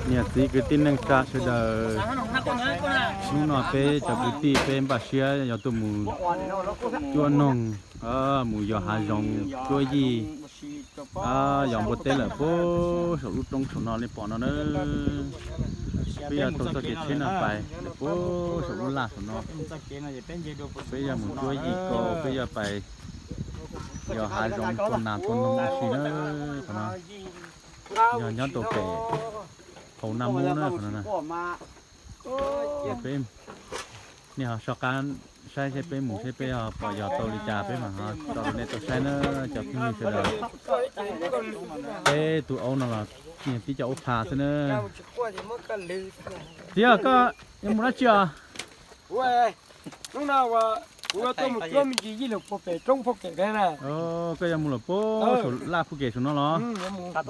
Niam txiv kwv tij neej tsa sawv daws, hnub no peb cov kwv tij peb npaj siab yuav tuaj mus cuab noog, mus yos hav zoov cuab yij, yos npua teb lawm puag saum lub roob saum no nej pom no na. Peb yuav taug txoj kev tsheb no pais lawm puag saum lub laj saum no. Peb yuav mus cuab yij kau, peb yuav pais yos hav zoov tua nas tua noog ua si na. Qhov no yog nyob rau pem hauv Naj Mub na qhov no. Peb, nej ho soj qab saib seb peb mus seb peb ho pom yos tau li cas peb mam ho tso rau nej tau saib na cov phooj ywg sawv daws. Peb tus aub no los niag tib co ub pha xwb na. Txiv, koj yuav mus dab tsi os? Hnub no kuv yuav tuaj mus cuab me ntsis yij lawm puag pem roob Phoj Kem pem na. Koj yuav mus lawm puag saum laj Phoj Kem saum no los? Cuab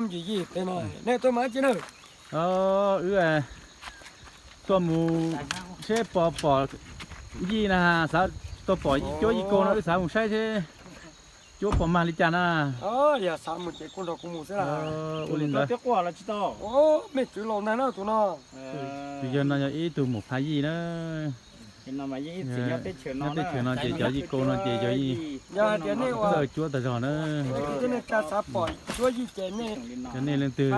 me ntsis yij pem no, nej tuaj mus dab tsi na? Wb tuaj mus seb pom pom yij na, xav tuaj pom cuab yij kau no, wb xav mus saib seb cuab pom mag li cas na. Yog xav mus ces kuj nrog kuv mus xwb. Ua li ntawd. Mej txwv laus ntag na tus no. Tus yawg no yog ib tug mus pha yij na. Nyob teb chaws no ces cov yij kau no ces yog yij txawj cuab tag zog na. Yog nej leej twg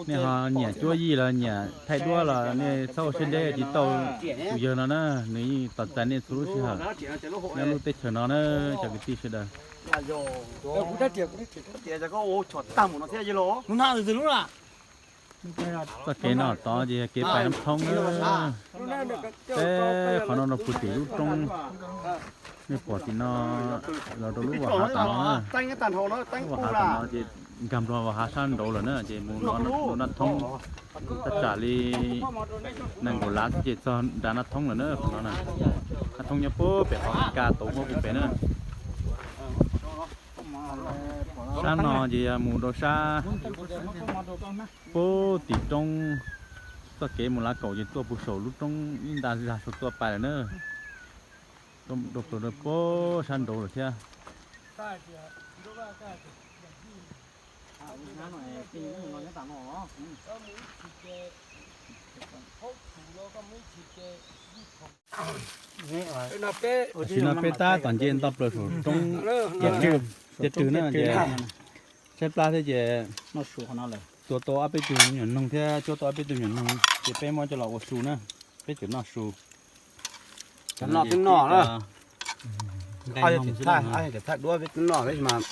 nej ho nyiam cuab yij los nyiam thaij duab los nej txhob ua siab deb tiv tauj tus yawg no na, nws yeej tos txais nej txhua lub sij hawm nyob lub teb chaws no na cov kwv tij sawv daws. Txoj kev no tod ces kev pais Nab Thoob na. Peb qhov no rau puag tim lub roob, nej pom tim no los rau lub vas hav tom no na. Lub vas hav tom no ces nkag nplo vas hav sab nraud lawm na, ces mus no Nab Thoob thaj tsam li nees nkaum lav xwb ces txog nram Nab Thoob lawm na. Qhov no Nab Thoob nyob puag pem qhov ka tau muab puag pem na. Sab no ces yog mus rau sab puag tim roob, txoj kev mus Lav Kaum ces tuaj puag saum lub roob ib nta zag saum tuaj pais lawm na. Rau puag sab nraud lawm thiab. Tam sim no peb tab tom nce nto plaws saum roob tiaj rwg na ces tshaib plab thiab ces tua tau ob peb tug me nyuam noog thiab cuab tau ob peb tug me nyuam noog ces peb muab coj los ua su na, peb tseem noj su. Cov no twb noj na. Cov thaj duab peb twb noj mas.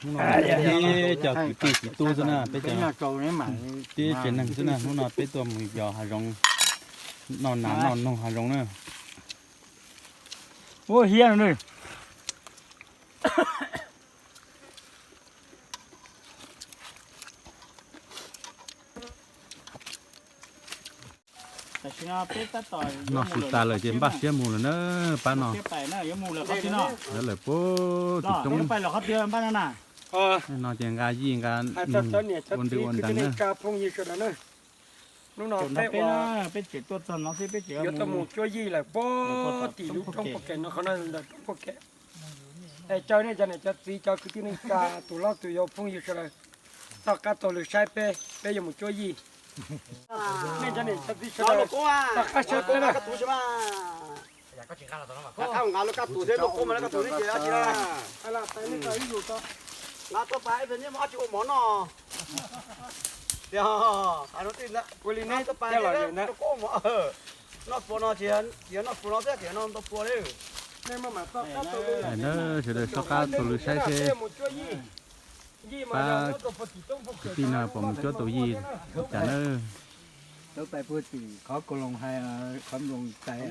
Hnub no peb cov kwv tij txiv tub xwb na, peb cov tib tsev neeg xwb na, hnub no peb tuaj mus yos hav zoov, noj nas noj noog hav zoov na. Ua hiab no. Noj su tas lawm ces npaj siab mus lawm na, pab no. Lawv lawm puag tim roob no ces nqa yij nqa noog ua nri ua nrees na. Hnub no peb ua, peb tseem tuaj txog no xwb, peb tseem yuav tuaj mus cuab yij lawm puag tim lub roob Phoj Kem no, qhov no ntawm roob Phoj Kem. Es caw nej cov niam cov txiv cov kwv tij neej tsa tus hlob tus yau phooj ywg sawv daws, noj qab taug lw saib peb, peb yuav mus cuab yij. Nej cov niam cov txiv sawv daws, noj qab saib peb na. Ua li neb coj los na. Noj pluas no ces yog noj pluas no xwb, ces noj ntau pluas li. Sawv daws soj qab taug lw saib seb pab kwv tij no puas mus cuab tau yij cas na. Tau pais puag tim qhov Kaus Loos hais, qhov Nploos tais.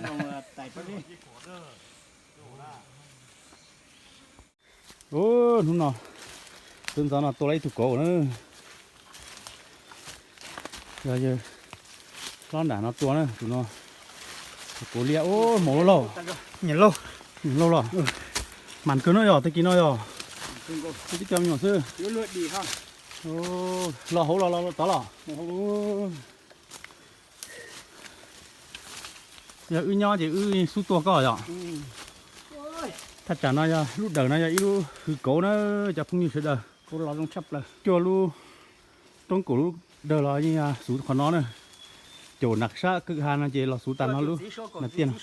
Hnub no, tus ntxov no tua lawm ib tug kauv na. Yog yawg hlob nram no tua na, tus no. Tus kauv liab, ub, hmoov lauj. Nyiam lauj. Nyiam lauj los. Mas kawg no yog, tag kis no yog. Tib co me nyuam xwb. Los hauv los, los tod los. Yog wb nyob ces wb xub tua koj yom. Thaj tsam no yog lub dawm no yog ib lub hws kauv na, cov phooj ywg sawv daws. Cuaj lub roob kaum lub Dawg los yeej xuv qhov no na. Caum nram sab kwj ha no ces los xuv tag no lub na tiaj no.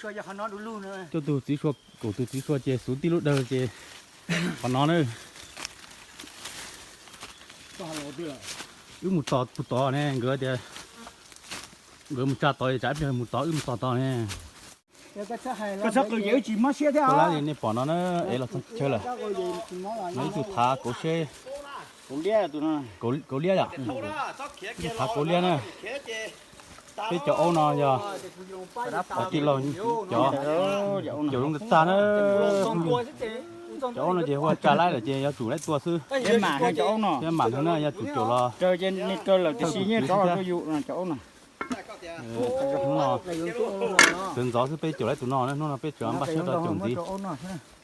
Cuaj tug txiv sua, kaum tug txiv sua ces xuv tib lub dawg ces qhov no na. Wb mus tos tus tod ne, nkawd tias nkawd mus tsa tod, tsam ib pliag mus tod, wb mus tos tod ne. Koj txhob qw ces wb tsis mob siab thiab os. Nej pom no na, es los txog chaw lawm. No ib tug thav kauv seb, kauv liab yom, ib tug thav kauv liab na. Peb cov aub no yog tij laug cov, cov zoo tag tag na. Cov aub no ces ua tsa laib lawm ces yuav tsum laib tua xwb. Thiab mam no na yuav tsum caum los thawj tus txiv xwb thiab. Sawv ntxov xwb peb caum laib tus no na, hnub no peb tseem npaj siab rau caum ntxiv.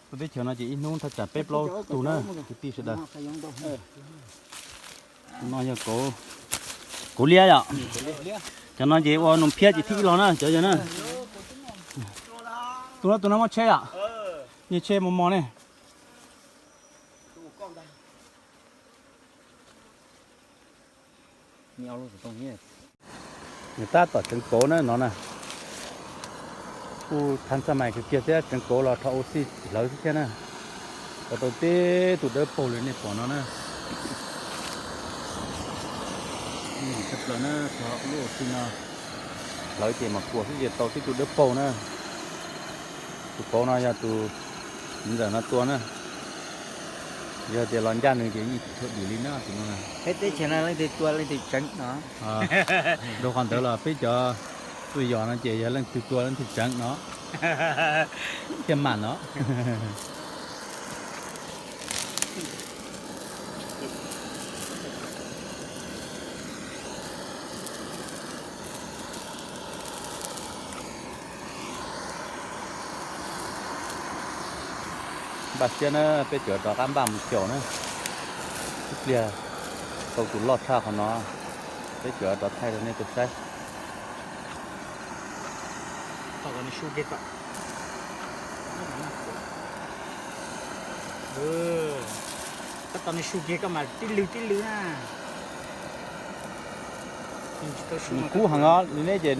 Tuaj teb chaws no ces ib hnub thaj tsam peb plaub tug na kwv tij sawv daws. No yog kauv, kauv liab yom. Cov no ces ua noo phiab ces thib ib los na cov yog na. Tus no, tus no muaj tsheb yom, niag tsheb mos mos ne. Nws tab tom tseev kauv na no na. Kuj thaj xaj mais kawg kiag thiab, tseev kauv los rho ua xij hlawv xwb thiab na. Tau tau tib tug dawb paug li nej pom no na. Tshaj plaws na, rho lub ua xij no hlawv ces mas kuam xwb ces tau tib tug dawb paug na. Tus kauv no yog tus ntawm no tua na. Yog tias los ncaj nws ces yeej tsis tshua dim li na tus no. Peb teb chaws no leej twg tua leej twg tseev no. Dhau qhov ntawd los peb cov tuaj yos no ces yog leej twg tua leej twg tseev no thiaj mam no. Npaj siab na, peb tseem rov qab npaj mus caum na. Ib pliag tau tus loj tshaj qhov no, peb tseem rov thaij rau nej tau saib. Koj tos nws su kiag koj mam tib lwg tib lwg na. Nws kub heev os, nws neb ces.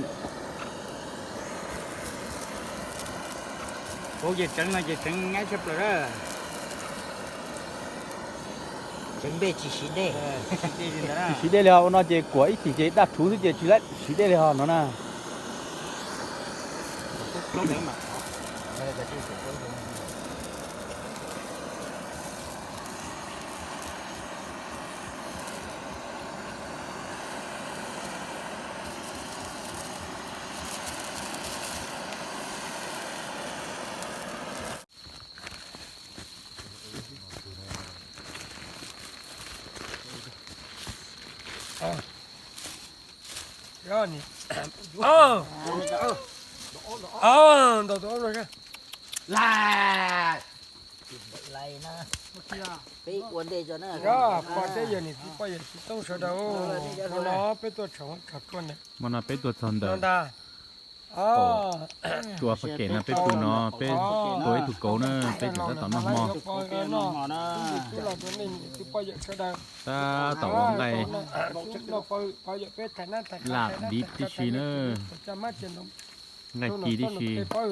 Kauv ces tseev no ces tseev nyab tshaj plaws na. Tseev npej tsis siv dej. Tsis siv dej li ho, ua no ces kuam ib chim ces daj rhuv xwb ces tsis siv dej li ho no na. Peb ua ntej tso na. Pog teb yawg niam txiv poj yawm txiv tub sawv daws, hmo no peb tuaj tsham tsham tuaj ntawm no ntag. Tua pab kem no peb pw no peb tua ib tug kauv na, peb tseem tab tom noj hmo. Tab tom ua nqaij laj div tib si na, nqaij ci tib si. Phauj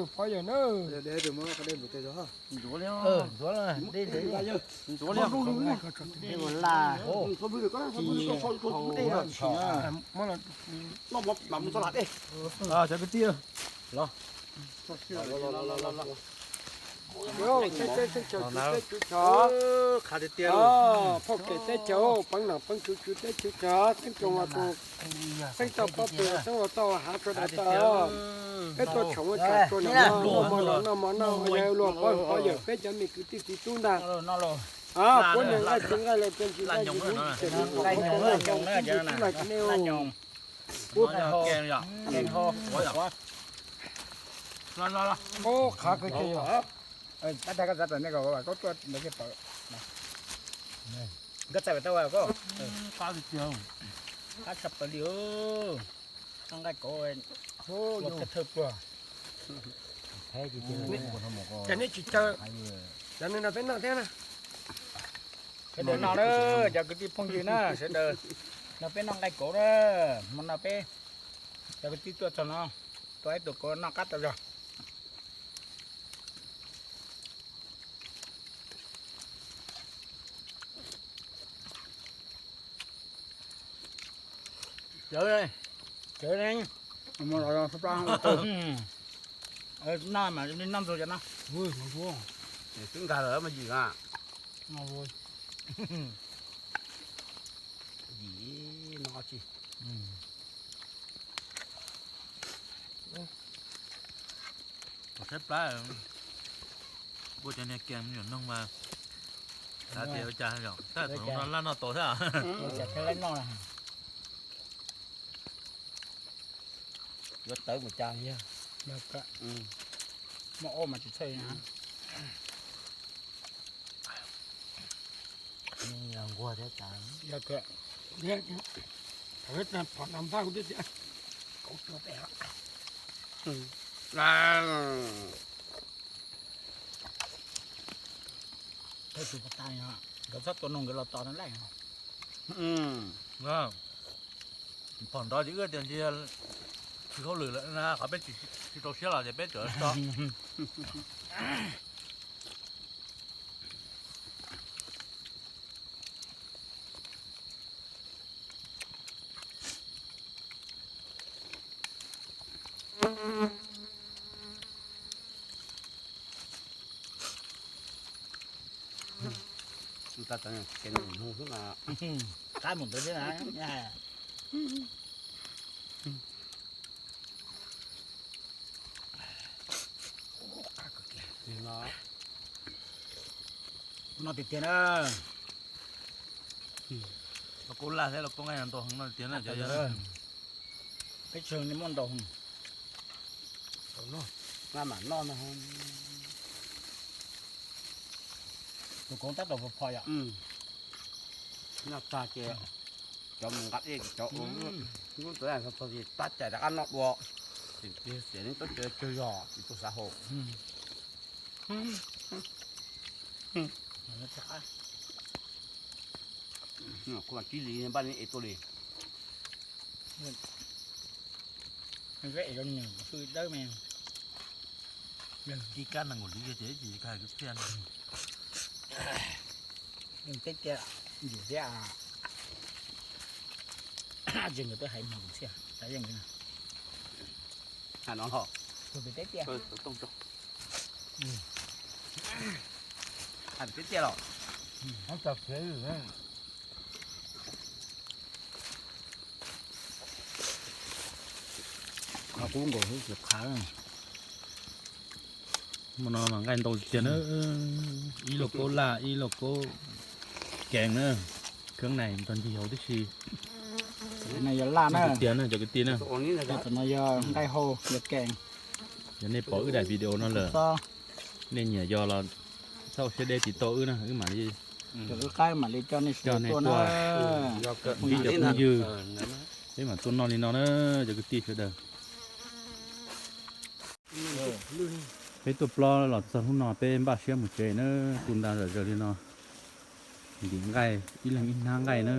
kem teb chaws, peev nom peev tswv tswv teb chaws, xeeb tsoom tus xeeb tau pob tw xeeb ua tau hav tsuag daws tau. Peb tuaj tsham ua tsham tuaj noj mov noj mov noj, yog luag pov pov yawm peb cov me kwv tij txiv tub ntag. Puab niag nqaij txiv nqaij los txog ntsis nqaij txiv tub lawm ne. Ub, qhav kawg ces yog. Nkawd txais tau koj. Qab tshaj plaws li. Nqaij kauv ua thawj pluag. Ces nej tsis caw, cov neeg no peb noj thiab na. Sawv daws noj na, cov kwv tij phooj ywg na, sawv daws. No peb noj nqaij kauv na, hmo no peb cov kwv tij tuaj txog no, tua ib tug kauv noj qab tau zog. Cawv, cawv ne, noj mas li noj ntxuag cov no. Twb nkag lawm mas yim na. Yim no tsis. Saib plab, ua cov niag kees me nyuam noog mas xav tias ua cas yom, tab tom no laj noj tau thiab. Yuav tawv mus cas yog. Muaj ob mas tsis txhawj na. Nquag thiab cas. Phom no npaj kuv twb tias kauv tua pem. Nkawd txhob tua noog nkawd los tos no lawm. Phom nrov ces wb tias ntsia tsis hauj lwm lawm na, qhov peb tsis rau siab los ces peb tseem tso. Qab mus ntawd thiab na. No tiag tiag na. Los kub laj thiab los kub nqaij ntau heev no tiag na cov. Peb tsev neeg muaj ntau heev. Noj mam noj no. Tus kauv tab tom phom phom yom. Noj tag ces cov mus nqa dej, cov ua lub tus tag cais rov qab noj dua. Tiam neej tuaj tsev tsawg zog tsis tau xav haus. Kuv mam kib li npaj neb es tuaj li. Kib kab nees nkaum li ces ib tsis kag kwv txhiaj. Teb tiag, yus thiab. Tsis nkawd twb hais mas kwv txhiaj xav yeej li. Tus pem teb tiag. Teb tiag los. Qhov kub nkaus xwb tsis qhav. Hmo no mas nqaij ntau tiag na. Ib lauj kaub laj, ib lauj kaub kees na. Kheeb nais ntog ncig hauv tib si. Yog laj na, tiag na cov kwv tij na. Tam no yog nqaij hau, yog kees. Yog nej pom wb daim video no lawm, nej nyiam yog los txhob ua siab deb tiv tauj wb na, wb mam li, wb qaib mam li coj nej tuaj na. Phooj ywg, peb mam tuaj noj li no na, cov kwv tij sawv daws. Peb tuaj plob los txog hnub no peb npaj siab mus tsev na, tu nta zom zaws li no. Ntim nqaij, ib leeg ib hnab nqaij na.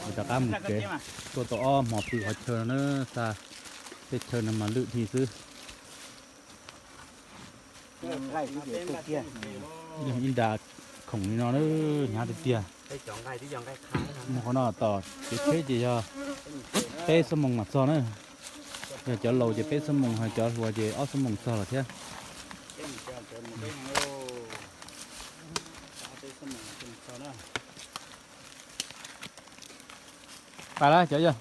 Rov qab mus tsev, tuaj tau ob hmo pw qhov chaw no na, xa tej chaw no mas lwj dhi xwb. Ib leeg ib nra khoom li no na, hnyav tiag tiag. Mus qhov no tom kev tsheb ces yog peb xuab moos mam txog na. Yog cov laus ces peb xuab moos, ho cov hluas ces ob xuab moos txog lawm thiab. Pais lawm cov yog.